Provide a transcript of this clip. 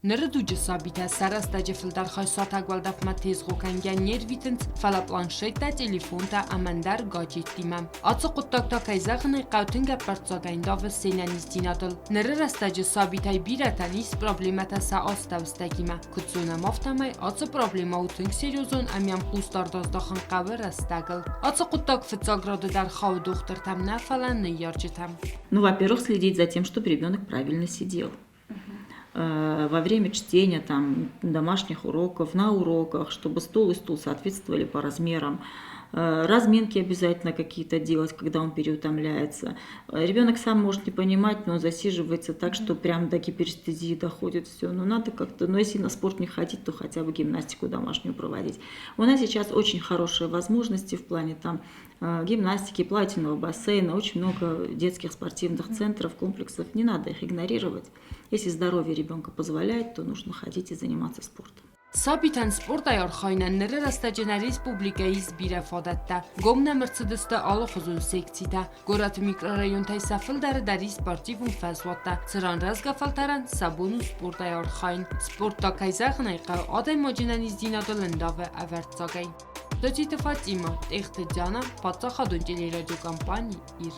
Ныры дуджы сабитӕ сӕ рӕстӕджы фылдӕр хай сатӕг уӕлдӕфмӕ тезгъо кӕнгӕ не рвитынц, фӕлӕ планшеттӕ, телефонтӕ ӕмӕ ӕндӕр гаджеттимӕ. Ацы хъуыддаг та, кӕй зӕгъын ӕй хъӕуы, тынг ӕппӕрццагӕй ндавы се нӕниздзинадыл. Ныры рӕстӕджы сабитӕй бирӕтӕн ис проблемӕтӕ сӕ астӕуыстӕгимӕ. Куыд зонӕм, афтӕмӕй ацы проблемӕ у тынг серьезон ӕмӕ йӕм хъусдард аздахын хъӕуы рӕстӕгыл. Ацы хъуыддаг фыццаг рады дӕр хауы дохтыртӕм нӕ, фӕлӕ ныййарджытӕм. Ну, во-первых, следить за тем, чтобы ребенок правильно сидел. Во время чтения там, домашних уроков, на уроках, чтобы стол и стул соответствовали по размерам. Разминки обязательно какие-то делать, когда он переутомляется. Ребенок сам может не понимать, но он засиживается так, что прям до гиперестезии доходит все. Но надо как-то, но если на спорт не ходить, то хотя бы гимнастику домашнюю проводить. У нас сейчас очень хорошие возможности в плане там гимнастики, плавательного бассейна, очень много детских спортивных центров, комплексов. Не надо их игнорировать. Если здоровье ребенка позволяет, то нужно ходить и заниматься спортом. Сабитӕн спортӕй архайынӕн ныры рӕстӕджы нӕ республикӕйы ис бирӕ фадӕттӕ. Гом нӕм ӕрцыдысты алыхуызон секцитӕ. Горӕты микрорайонтӕй сӕ фылдӕры дӕр ис спортивон фӕзуӕттӕ, цыран рӕзгӕ фӕлтӕрӕн сӕ бон у спортӕй архайын. Спорт та, кӕй зӕгъын ӕй хъӕуы, адӕймаджы нӕниздзинадыл ӕндавы ӕвӕрццагӕй. Тотиты Фатимӕ, Тъехты Диана, паддзахадон телерадиокомпани «Ир».